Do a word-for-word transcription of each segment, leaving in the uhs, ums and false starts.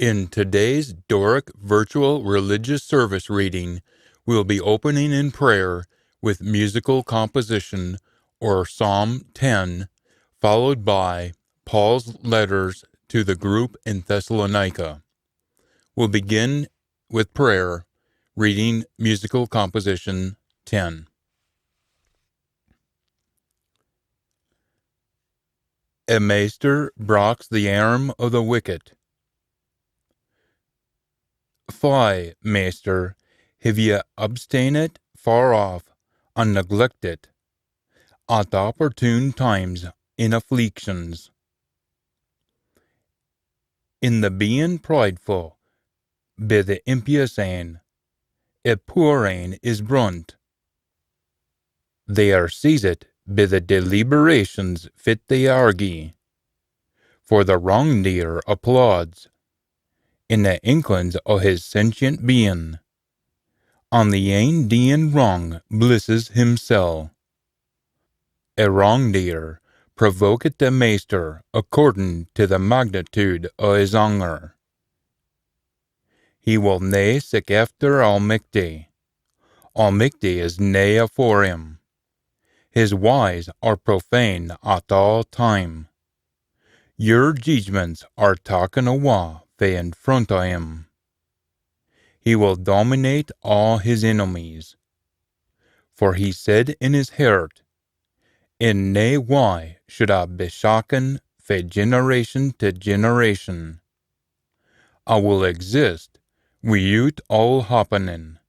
In today's Doric virtual religious service reading, we'll be opening in prayer with musical composition or Psalm ten, followed by Paul's letters to the group in Thessalonica. We'll begin with prayer, reading musical composition ten. A maister braks the airm o the wicked. Fy, maister, hiv ye abstained far off, and neglected, at opportune times in afflictions. In the being prideful, by the impious ane, a poor ane is brunt. They are seized by the deliberations fit they argy, for the wrongdeer applauds in the inklings o his sentient being, and the ane deeing wrong blisses himsel. A wrongdeer provoketh the maister according to the magnitude o his anger. He will nae seek efter Almichty. Almichty is nae afore him. His wyes are profane at aa time. Your jeedgements are taken awa fae in front o him. He will dominate aa his enemies. For he said in his hert, In nae wye should I be shaken fae generation to generation. I will exist withoot ill happening.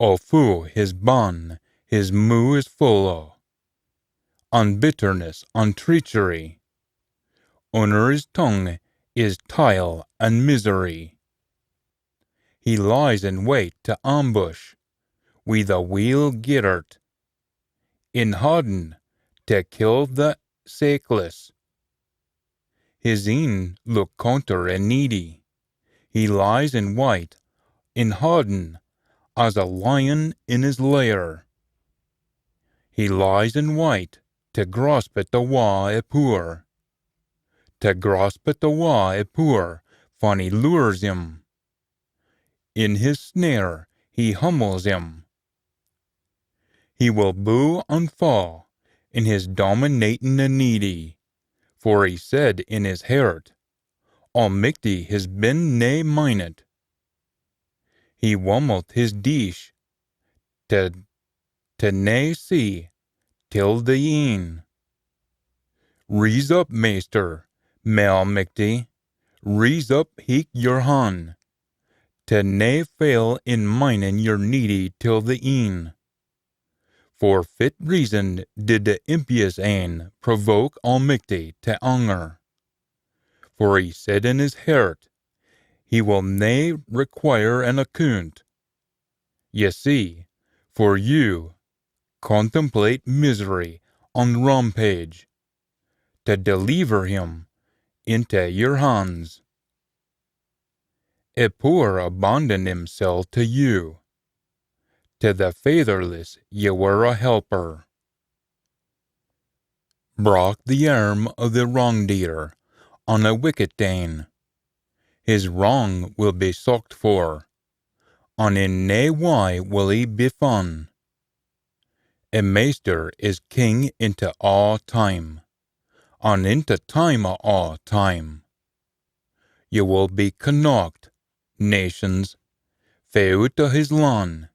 O foo his ban his moo is full o, and bitterness and treachery. Under his tongue is tile and misery. He lies in wait to ambush, wi the weel gaithert, in hodden to kill the sakeless. His een look conter a needy. He lies in wait, in hodden, as a lion in his lair. He lies in wait to grasp at the wa a poor. To grasp at the wa a poor, fan he lures him. In his snare he hummels him. He will boo and fa in his dominating the needy, for he said in his hert, Almichty his been nae minded. He wammelt his dish to, to nae see till the een. Rise up, Maister, ma Almichty, rise up heich your han, to nae fail in mindin your needy till the een. For fit reason did the impious ane provoke Almichty to anger. For he said in his hert, he will nae require an accoont. Ye see, for you contemplate misery and rampage, to deliver him into your hands. A poor abandoned himsel to you. To the faitherless ye were a helper. Brak the airm o the wrangdeer, an a wicked ane. His wrang will be socht for, an in nae wye will he be fun. A Maister is king into aa time, an into time o aa time. Ye will be connacht, nations, fae oot o his lan.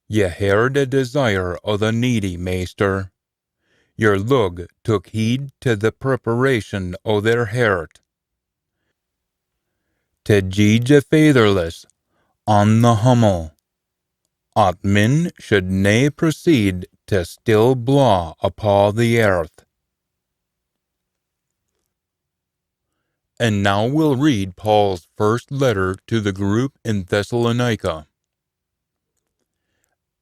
Ye heard a desire o the needy, Maister. Your lug took heed to the preparation o their hert. To jeedge a faitherless an the hummel, at men should nae proceed to still blaw upo the earth. And now we'll read Paul's first letter to the group in Thessalonica.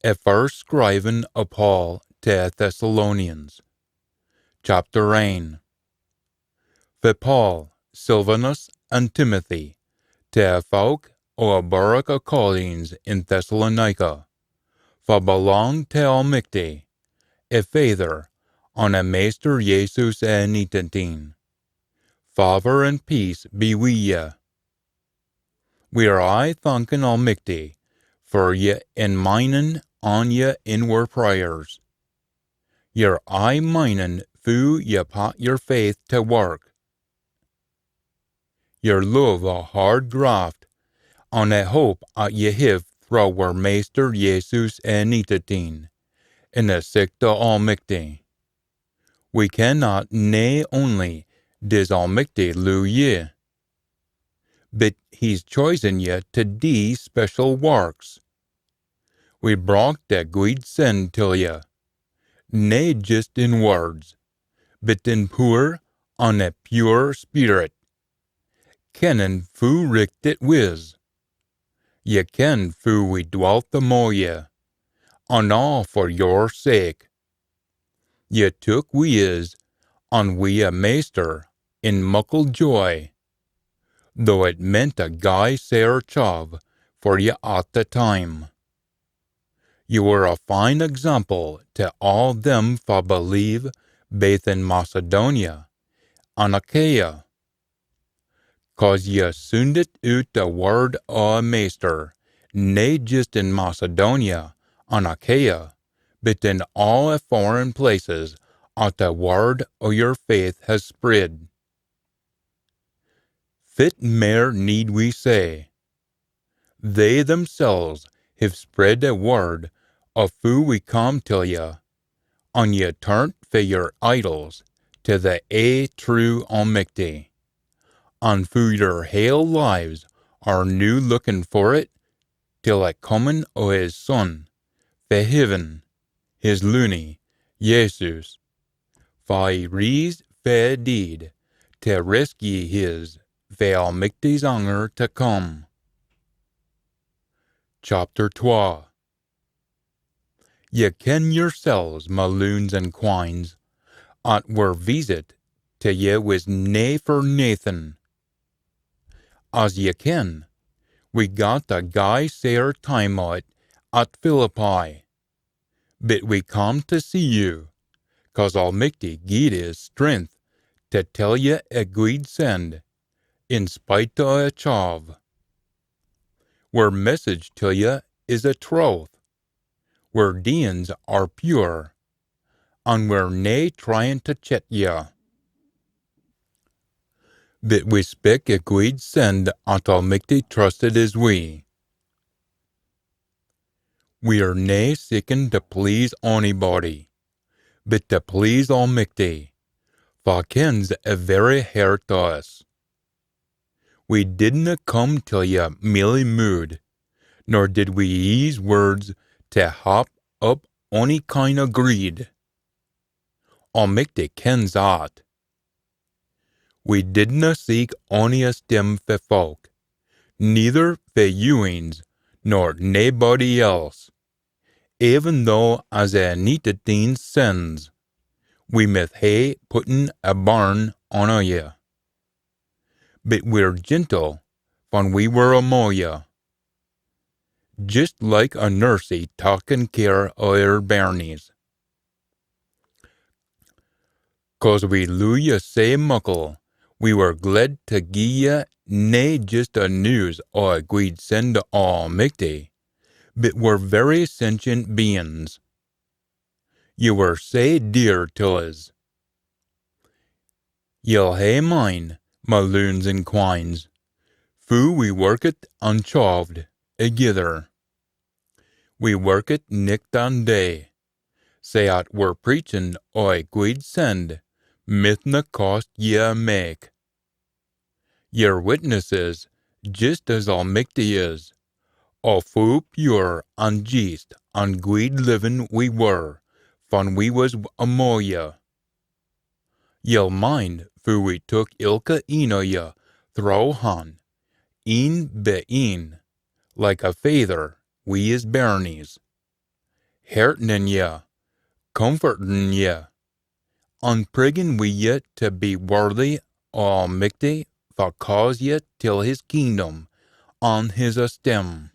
A first scriven o Paul to Thessalonians. Chapter ane. Fae Paul, Silvanus, and Timothy, to a folk o a burrock o callings in Thessalonica, fa belong to Almichty, a Faither, an a Maister Jesus a Anintit Een. Favour and peace be wi ye. We're aye thankin Almichty for ye and mindin on ye in wir prayers. Ye're aye mindin foo ye pat yer faith tae wark, yer love a hard graft, an a hope at ye hiv throwe wir Maister Jesus Anintit Een, in a sicht o Almichty. We ken at nae only dis Almichty loo ye, but he's chosen ye tae dee special warks. We brocht a gweed send till ye, nae jist in words, but in pooer an a pure speerit, kennin foo richt it wis. Ye ken foo we dwalt amo ye, an aa for your sake. Ye took wi is, an wi a Maister, in muckle joy, though it meant a gey sair chave for ye at the time. Ye were a fine example tae aa them fa believe baith in Macedonia an Achaia, cause ye soondit oot a word o a Maister, nae jist in Macedonia an Achaia, but in aa a foreign places at a word o your faith has spread. Fit mair need we say? They themsels hiv spread a word o foo we come till ye, an ye turnt fae your idols tae the ae true Almichty, an foo your hale lives are noo lookin forrit till a comin o his Son fae heaven, his loonie, Jesus, fa he rees fae deid, tae rescue his fae Almichty's anger tae come. Chapter twa. Ye ken yersels, ma loons an quines, at wir veesit tae ye wis nae for naethin. As ye ken, we got a gey sair time o't at Philippi, but we come tae see you, cause Almichty gied his strength tae tell ye a gweed send, in spite o a chave. Wir message till ye is a troth, wir deeins are pure, an wir nae tryin tae chet ye. But we spik a gweed send at Almichty trusted is wi. We're nae seekin tae please onybody, but tae please Almichty, fa kens a very hairt o us. We didna come till ye mealy-mooed, nor did we eese words tae hap up ony kind o greed. Almichty kens at. We didna seek ony esteem fae fowk, neither fae you eens nor naebody else, even though as a Anintit Een sends, we mith hae putten a burn on ye. But we're gentle fan we were amo ye, jist like a nursie takkin care o her bairnies. Cause we loo ye sae muckle, we were glad tae gie ye nae jist a news o a gweed send o Almichty, but wir very sentient beins. Ye were sae dear till's. Ye'll hae mine, ma loons an quines, foo we workit an chaved agither. We workit nicht an day, sae at wir preachin o a gweed send mithna cost ye a maik. Ye're witnesses, jist as Almichty is, o foo pure an jeest an gweed livin we were, fan we wis amo ye. Ye'll mind foo we took ilka een o ye throwe han, een be een, like a faither wi his bairnies, heartenin ye, comfortin ye, an priggin wi ye tae be worthy o Almichty fa caas ye till his kingdom an his esteem.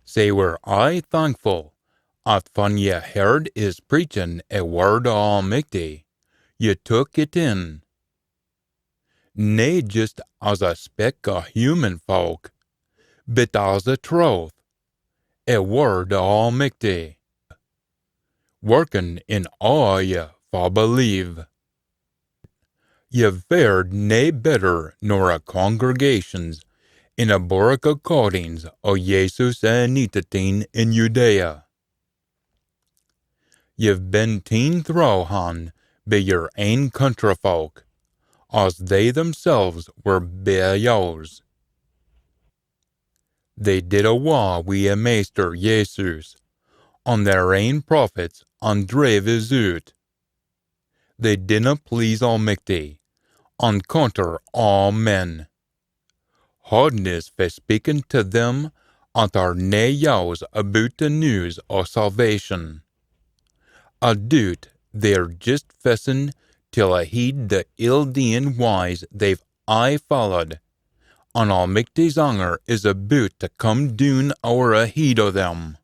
Sae we're aye thankfu at fan ye heard his preachin a word o Almichty, ye took it in, nae jist as a spik o human folk, but as a troth, a word o Almichty, workin in aa o ye fa believe. Ye've fared nae better nor a congregations in a burgh o cordings o Jesus e Anintit Een in Judea. Ye've been teen throwe han be yer ain country folk, as they themselves were be yours. They did awa wi e Maister Jesus, an their ain prophets, an drave is oot. They dinna please Almichty, an conter aa men. Haudin is fae speakin tae them at are nae Jews aboot the news o salvation. A doot they're jist fessin till a heid the ill-deein wyes they've aye followed, an Almichty's anger is aboot tae come doon ower a heid o them.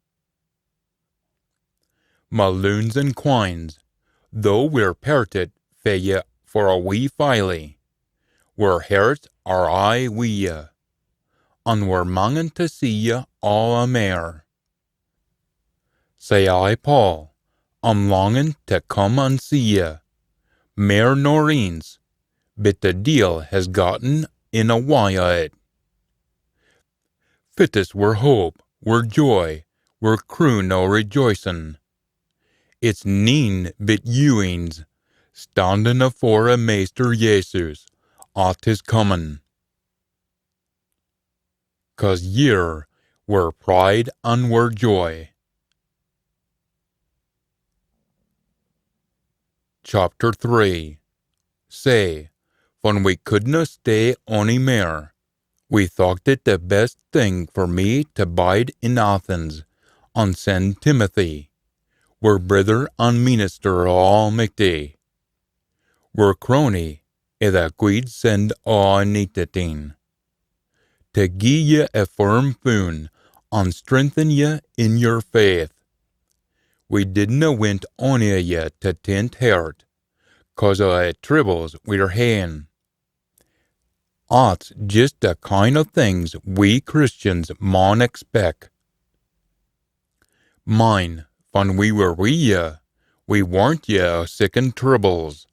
Ma loons an quines, though we're pairtit fae ye for a wee filie, wir herts are aye wi ye, an we're mangin tae see ye aa e mair. Sae I, Paul, am longin tae come an see ye, mair nor eence, but the deil has gotten in a wye o it. Fit is wir hope, wir joy, wir croon o rejoicin. It's neen bit you eens, staunin afore e Maister Jesus, at his comin. Cause ye're wir pride an wir joy. Chapter three. Sae, fan we couldna stay ony mair, we thocht it the best thing for me tae bide in Athens, an send Timothy, wir brither an meenister o Almichty, wir crony i the gweed send o e Anintit Een, tae gie ye a firm foon, an strengthen ye in yer faith. We didna wint ony o ye tae tint hert, cause o e tribbles we're haein. At's jist the kind o things we Christians maun expec. Mind, fan we were wi ye, we warnt ye o siccan tribbles,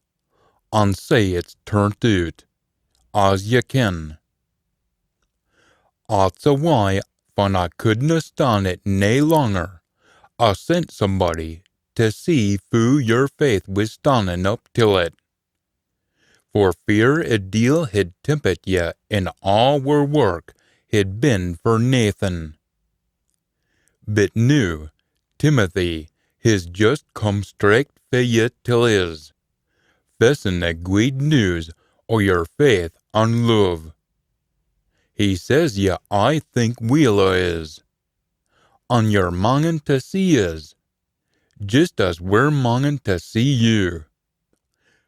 an sae it's turnt oot, as ye ken. At's a why, fan I couldna stan it nae langer, I sent somebody tae see foo yer faith wis stannin up till it. For fear a deil hid timpit ye an aa wir wark hid been for naethin. But noo, Timothy his just come straicht fae ye till is, fessin a gweed news o yer faith an love. He says ye aye think weel o is, an ye're mangin tae see is, jist as we're mangin tae see you.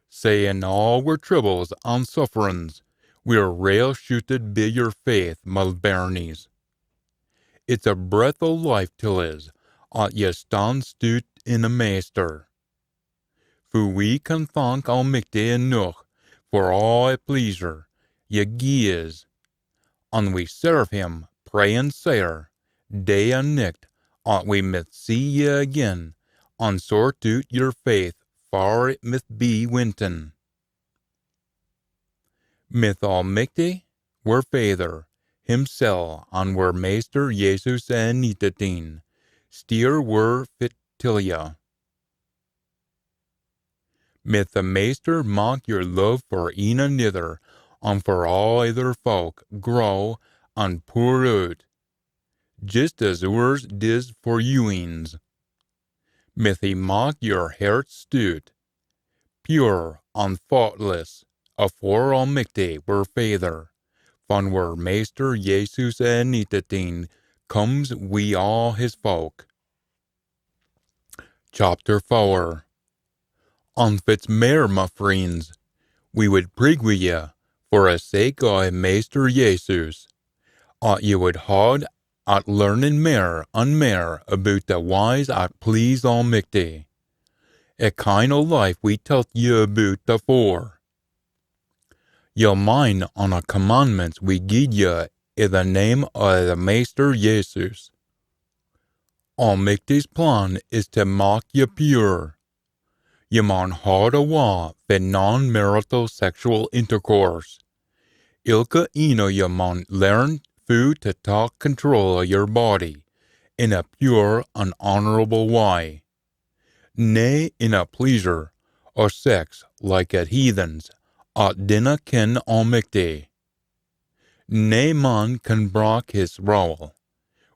Sae in aa wir tribbles an sufferins, we're rael shooted bi yer faith, ma bairnies. It's a breath o life till is, at ye stan stoot in a Maister. Foo we can thank Almichty eneuch for aa a pleasure ye gie is, an we serve him, prayin sair, day an nicht, at we mith see ye again, an sort oot yer faith far it mith be wintin. Mith Almichty, wir Faither, himsel, an wir Maister Jesus e Anintit Een, steer wir fit till ye. Mith the Maister mak yer love for een anither, an for aa ither fowk, grow an pooer oot, jist as oors dis for you eens. Mith he mak yer herts stoot, pure an fautless, afore Almichty wir Faither, fan wir Maister Jesus e Anintit Een comes wi aa his fowk. Chapter fower. An fit's mair, ma freens, we wid prig wi ye, for a sake o a Maister Jesus, at ye wid haud at learnin mair an mair aboot the wyes at please Almichty, a kind o life we telt ye aboot afore. Ye'll mind on a commandments we gied ye i the name o the Maister Jesus. Almichty's plan is tae mak ye pure. Ye maun haud awa fae non-marital sexual intercourse. Ilka een o ye maun learn foo tae tak control o yer body in a pure an honourable wye, nae in a pleasure o sex like at heathens at dinna ken Almichty. Nae man can brak his rowel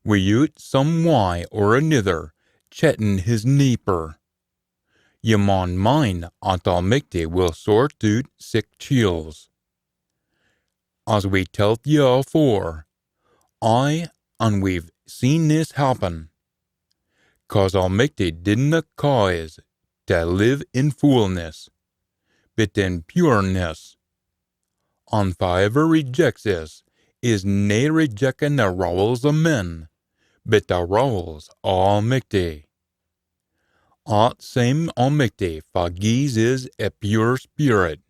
wi'oot some wye or anither chettin his neeper. Ye maun mind at Almichty will sort oot sic chiels. As we telt ye afore, aye, an we've seen this happen, cause Almichty didna caa's tae live in foolness, but in pureness. An faever rejects this is nae rejectin the rowels o men, but the rowels o Almichty. At same Almichty fa gies is a pure spirit.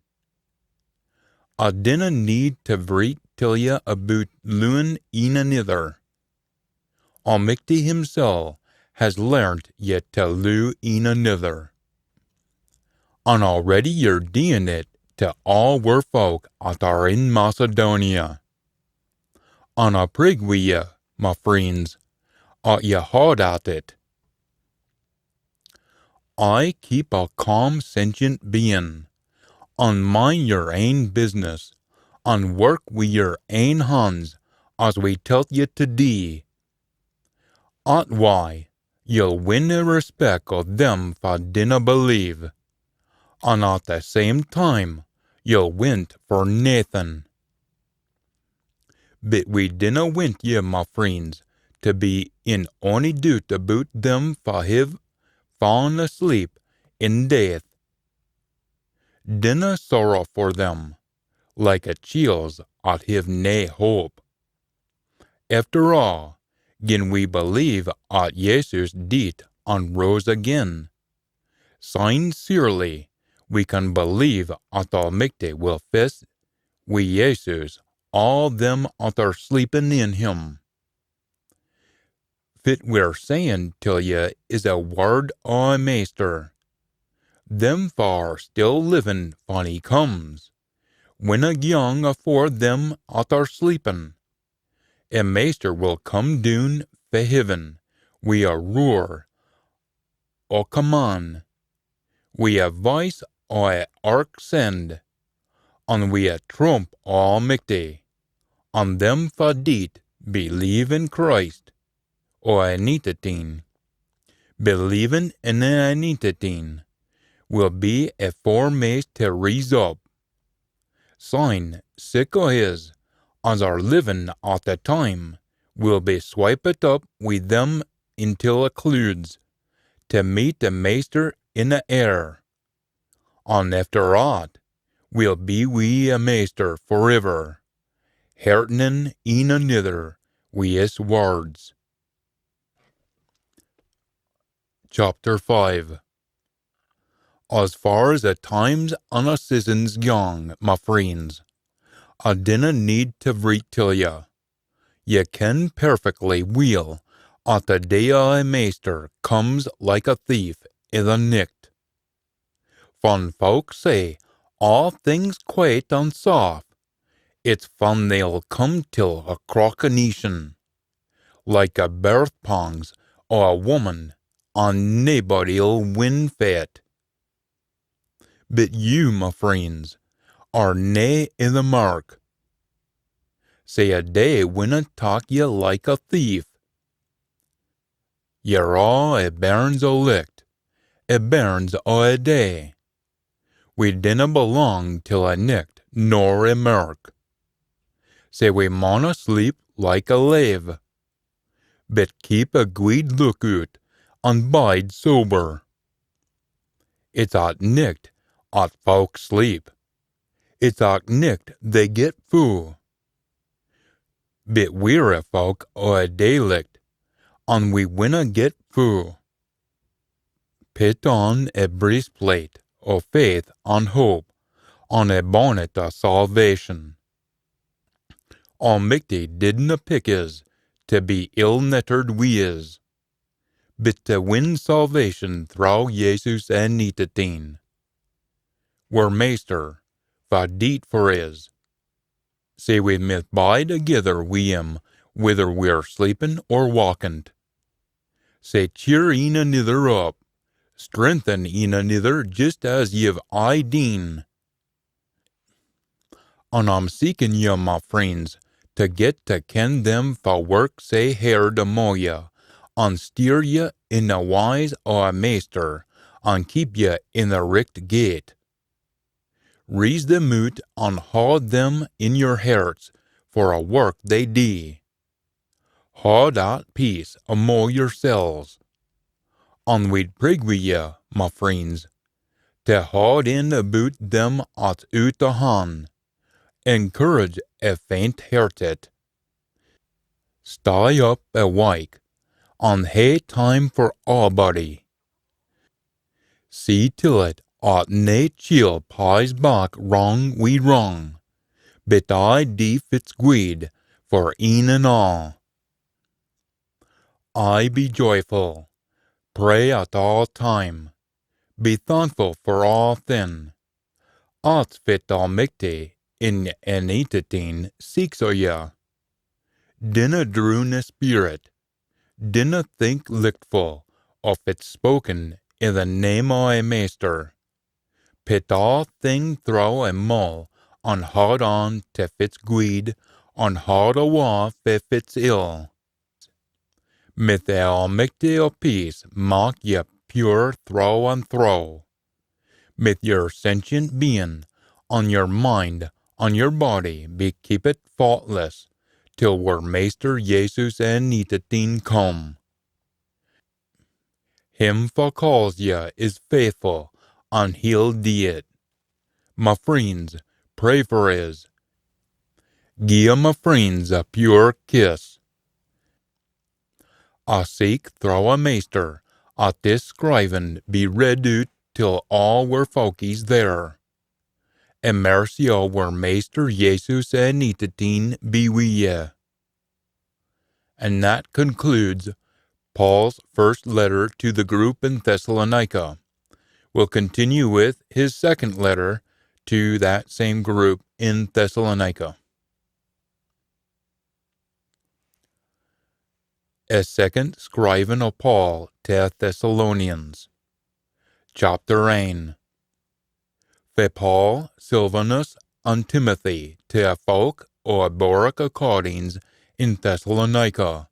I dinna need tae vreet till ye aboot looin een anither. Almichty himsel has learnt ye tae loo een anither. An already ye're deein it tae aa wir fowk at are in Macedonia. An I prig wi ye, ma freens, at ye haud at it. Aye keep a calm sentient bein, an mind yer ain business, an work wi yer ain hans as we telt ye tae dee. At wye ye'll win a respec o them fa dinna believe, an at the same time ye'll wint for naethin. But we dinna wint ye, ma freens, tae be in ony doot aboot them fa hiv fa'en asleep in death. Dinna sorrow for them, like a chiels at hiv nae hope. Efter aa, gin we believe at Jesus deet an rose again, syne surely we can believe at Almichty will fess wi Jesus aa them at are sleepin in him. Fit we're sayin till ye is a word o a Maister. Them fa are still livin fan he comes, winna gyang afore them at are sleepin. A Maister will come doon fae heaven wi a roar o command, wi a voice o a archsend, an wi a trump o Almichty, an them fa deet believe in Christ, o Anointit Een, believin in a Anointit Een, will be a foremaist tae rise up. Syne, sic o his, as are livin at the time, will be swipit up wi them intil a cloods, tae meet a Maister in a air. An efter at, we'll be wi a Maister foriver, heartenin een anither wi his words. Chapter five. As far as a times an a seasons gang, ma freens, I dinna need tae vreet till ye. Ye ken perfectly weel at the day o a Maister comes like a thief i the nicht. Fan fowk say aa things quaet an saft, it's fan they'll come till a crockaneetion, like a birth pangs o a wumman, an naebody'll win fae't. But you, ma freens, are nae i the mirk, sae a day winna tak ye like a thief. Ye're aa a bairns o licht, a bairns o a day. We dinna belang till a nicht nor a mirk, sae we maunna sleep like a lave, but keep a gweed lookoot, an bide sober. It's at nicht at fowk sleep, it's at nicht they get fou. But we're a fowk o a daylicht, an we winna get fou. Pit on a breistplate o faith an hope, an e bonnet o salvation. Almichty didna pick us tae be ill-naitered wi us, bit tae win salvation throwe Jesus e Anintit Een, wir Maister, fa deet for us, sae we micht bide thegither wi him whether we're sleepin or waukent. Sae cheer een anither up, strengthen een anither jist as ye've aye deen. An A'm seekin ye, ma freens, tae get tae ken them fa work sae hard amo ye, an steer ye in e wyes o e Maister, an keep ye in e richt gait. Reese them oot an haud them in yer herts for e wark they dee. Haud at peace amo yersels. An we'd prig wi ye, ma freens, tae haud in aboot them at's oot o han, encourage e faint-hertit. Stey up e wyke, an hae time for aabody. See till it at nae chiel peys back wrang wi wrang, bit aye dee fit's gweed for een an aa. Aye be joyfu, pray at aa time, be thankfu for aathing. At's fit Almichty in e Anintit Een seeks o ye. Dinna droon e speerit, dinna think lichtfu o fit's spoken i the name o e Maister. Pit aathing throwe e mull, an haud on tae fit's gweed, an haud awa fae fit's ill. Micht e Almichty o peace mak ye pure throwe an throwe. Micht yer sentient bein, an yer mind, an yer body be keepit fautless, till wir Maister Jesus e Anintit Een come. Him fa caas ye is faithfu, an he'll dee it. Ma freens, pray for is. Gie ma freens a pure kiss. A seek throwe e Maister at this scrievin be read oot till aa wir folkies there. E mercy o wir Maister Jesus e Anintit Een be wi ye. And that concludes Paul's first letter to the group in Thessalonica. We'll continue with his second letter to that same group in Thessalonica. A second scrievin o Paul to Thessalonians. Chapter ane. Fae Paul, Silvanus, and Timothy, to a folk o a borrach o cordings in Thessalonica,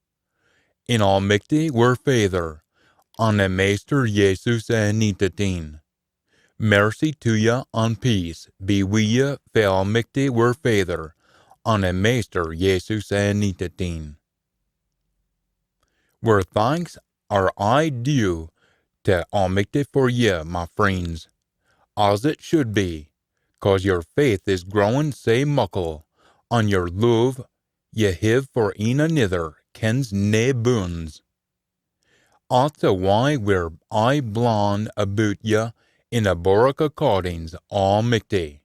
in Almichty wir Faither, and a Maister Jesus e Anintit Een. Mercy to ye and peace be wi ye fae Almichty wir Faither, and a Maister Jesus e Anintit Een. Wir thanks are aye due to Almichty for ye, my freends, as it should be, cause your faith is growin sae muckle, and your love ye hiv for een anither kens nae boonds. At's a why we're aye blawin aboot ye in a borrach o cordings, Almichty,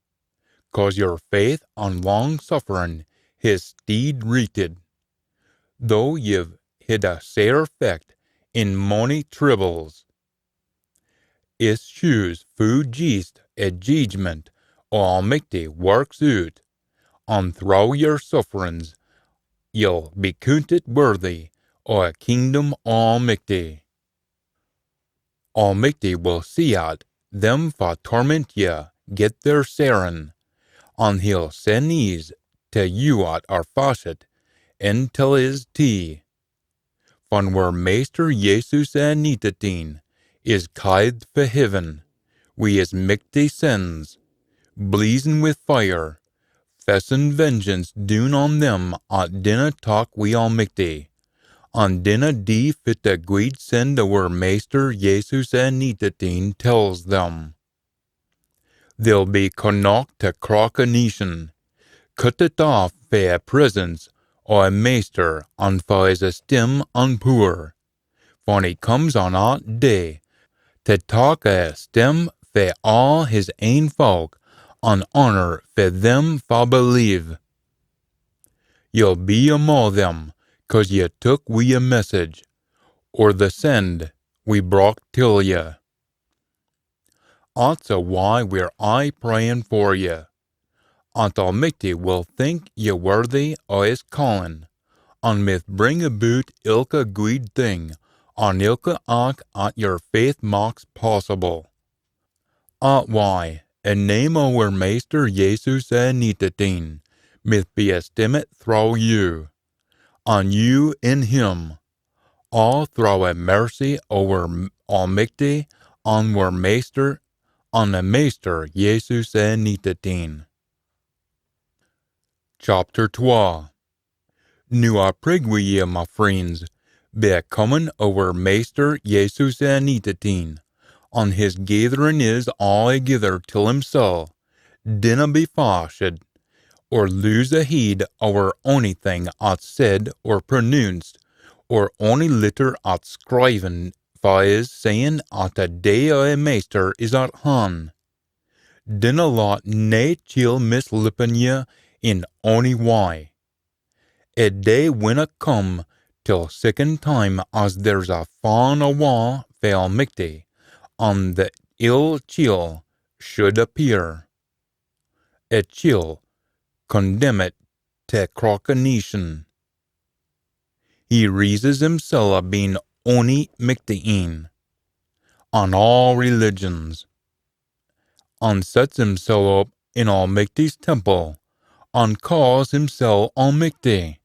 cause your faith and long-sufferin his steed reeted, though ye've hid a sair fecht in mony tribbles. Is shows foo jeest a jeedgment o Almichty works oot, and throwe your sufferins ye'll be coontit worthy o a kingdom o Almichty. Almichty will see at them fa torment ye get their sairin, and he'll send ease to you at are fashet intil his tea. Fan wir Maister Jesus e Anintit Een is kythed fae heaven wi his michty sens, bleezin wi fire, fessin vengeance doon on them at dinna tak wi Almichty, and dinna dee fit the gweed send o wir Maister Jesus e Anintit Een tells them. They'll be connacht to crockaneetion, cuttit aff fae a presence o a Maister and fae his esteem and pooer, fan he comes on at day, to tak a esteem fae aa his ain folk, an honour fae them fa believe. Ye'll be amo them, cause ye took wi a message, or the send we brocht till ye. At's a why we're aye prayin for ye, at Almichty will think ye worthy o his callin, an mith bring aboot ilka gweed thing, an ilka act at yer faith maks possible. At why, in name o wir Maister Jesus e Anintit Een, mith be esteemed throwe you, an you in him, aa throwe e mercy o wir Almichty an wir Maister, an e Maister Jesus e Anintit Een. Chapter twa. Noo I prig wi ye, ma freens, be e comin o wir Maister Jesus e Anintit Een, an his gaitherin is aa egither till himsel, dinna be fashed, or lose a heid ower onything at's said or pronounced, or ony letter at's screiven, fa is sayin at e day o e Maister is at han. Dinna lat nae chiel mislippen ye in ony wye. E day winna come till siccan time as there's a faain awa fae Almichty, an the ill chiel should appear. E chiel condemned tae crockaneetion. He reeses himsel abeen ony michty een, an aa religions, an sets himsel up in Almichty's temple, an caas himsel Almichty.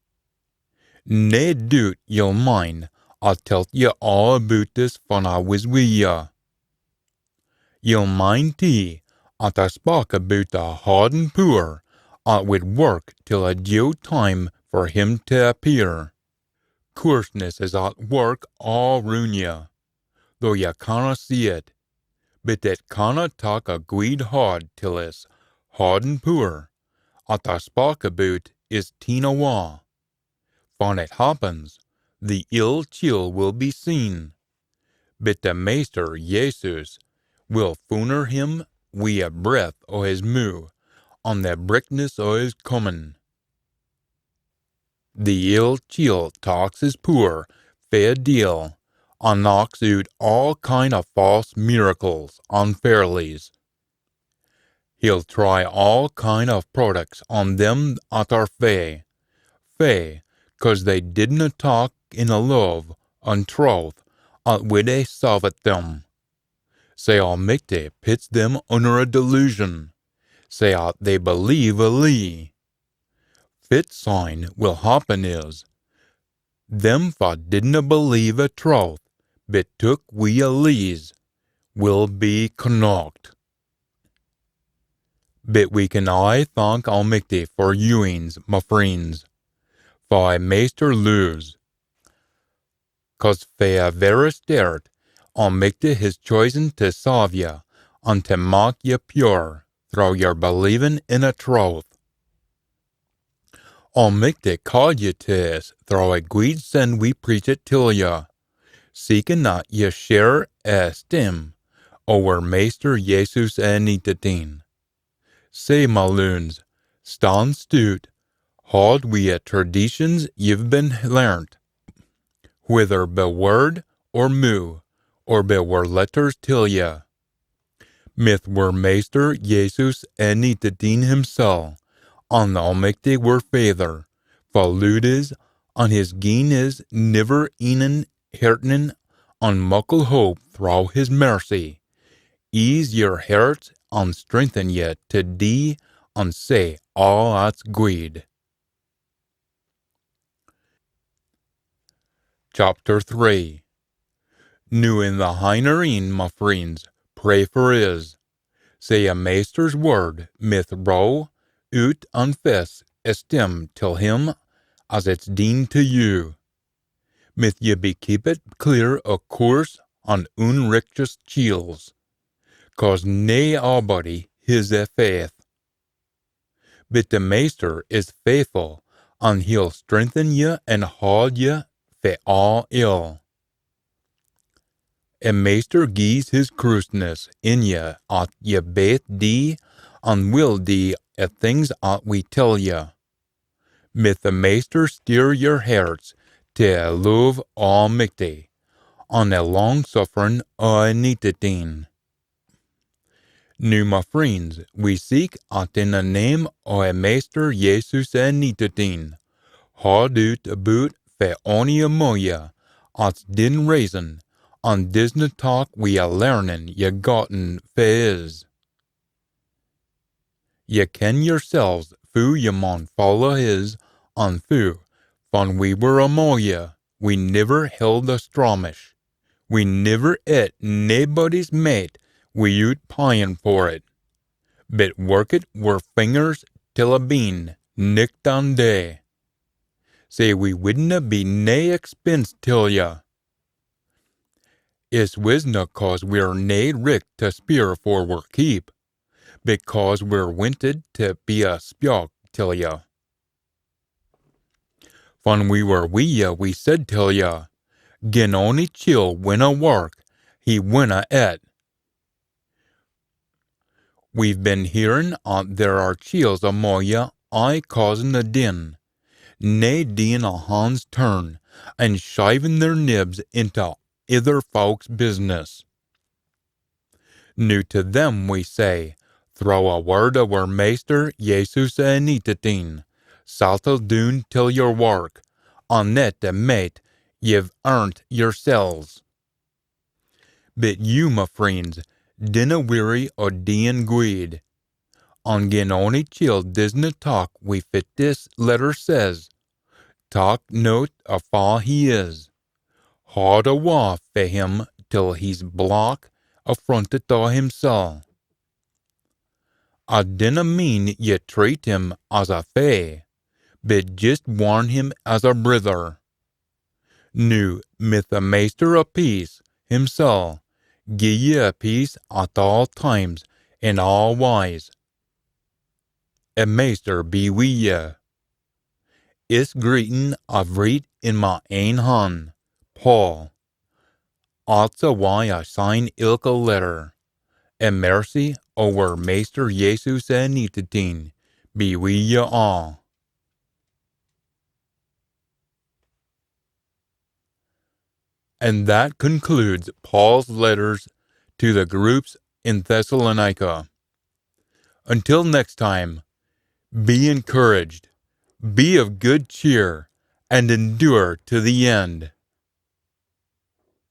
Nae doot ye'll mind I telt ye aa aboot this fan I wis wi ye. Ye'll mind tee at I spak aboot e haudin pooer at wid wark till e due time for him tae appear. Coorseness is at wark aa roon ye, though ye canna see it, but it canna tak a gweed haud till is haudin pooer at I spak aboot is teen awa. Fan it happens, the ill chiel will be seen, but the Maister Jesus will founer him wi e breath o his moo, an the brichtness o his comin. The ill chiel taks his pooer fae e deil, an knocks oot aa kind o false miracles an fairlies. He'll try aa kind o products on them at are fae, fae, cause they didna tak in a love an troth at wid hae saved them. Sae Almichty pits them unner a delusion, sae at they believe a lee. Fit sign will happen is, them fa didna believe a troth, but took wi a lees, will be connacht. But we can aye thank Almichty for you eens, ma freens, fa a Maister loos, cause fae a verra stairt Almichty his chosen tae save ye, an tae mak ye pure, throwe yer believin in a troth. Almichty caad ye tae is throwe a gweed sin we preach it till ye, seekin at ye share a esteem o wir Maister Jesus e Anintit Een. Sae, ma loons, stan stoot, haud wi a traditions ye've been learnt, whether bi word or moo, or bi wir letters till ye. Mith wir Maister Jesus e Anintit Een himsel, an Almichty wir Faither, fa loed is, an his gien is niver-enin heartenin an muckle hope throwe his mercy, ease yer herts an strengthen ye tae dee an say aa at's gweed. Chapter three. Noo in the hinnereyn, ma freens, pray for is, sae a Maister's word mith row oot an fess esteem till him as it's deen tae you. Mith ye be keepit clear o coorse an oonrichteous chiels, cause nae aabody his a faith. But the Maister is faithfu, an he'll strengthen ye an haud ye fae aa ill. A Maister gies his croosness in ye at ye baith dee an will dee a things at we tell ye. Mith the Maister steer yer herts tae a love o Almichty, an a lang-sufferin o a Anintit Een. Noo, ma freens, we seek at in a name o a Maister Jesus a Anintit Een, haud oot aboot fae ony amo ye at's din raisin, an disna tak wi a learnin ye gotten fae hiz. Ye ken yersels foo ye maun folla hiz, an foo, fan we were amo ye, we niver held a stramash. We niver ett naebody's maet wi'oot peyin for it, but workit wir fingers till a been, nicht an day, sae we widna be nae expense till ye. Is wisna cause we're nae richt tae speir for wir keep, because we're wintit tae be a spioch till ye. Fan we were wi ye, we said till ye, gin ony chiel winna wark, he winna ett. We've been hearin at there are chiels amo ye aye causin a din, nae deein a han's turn, an shivin their nibs intae ither fowk's business. Noo tae them we say, throwe a wird o wir Maister Jesus a Anintit Een, sattle doon till yer wark, an ett a maet ye've airnt yersels. But you, ma freens, dinna weary o deein gweed. An gin ony chiel disna tak wi fit this letter says, tak note o fa he is. Haud awa fae him till he's black affrontit o himsel. I dinna mean ye treat him as a fae, but jist warn him as a brither. Noo, mith the Maister o peace himsel gie ye a peace at aa times an aa wyes. A Maister be wi ye. Is greetin I vreet in ma ain han, Paul. At's a wye I sign ilka letter. A mercy o wir Maister Jesus a Anintit Een be wi ye aa. And that concludes Paul's letters to the groups in Thessalonica. Until next time, be encouraged, be of good cheer, and endure to the end.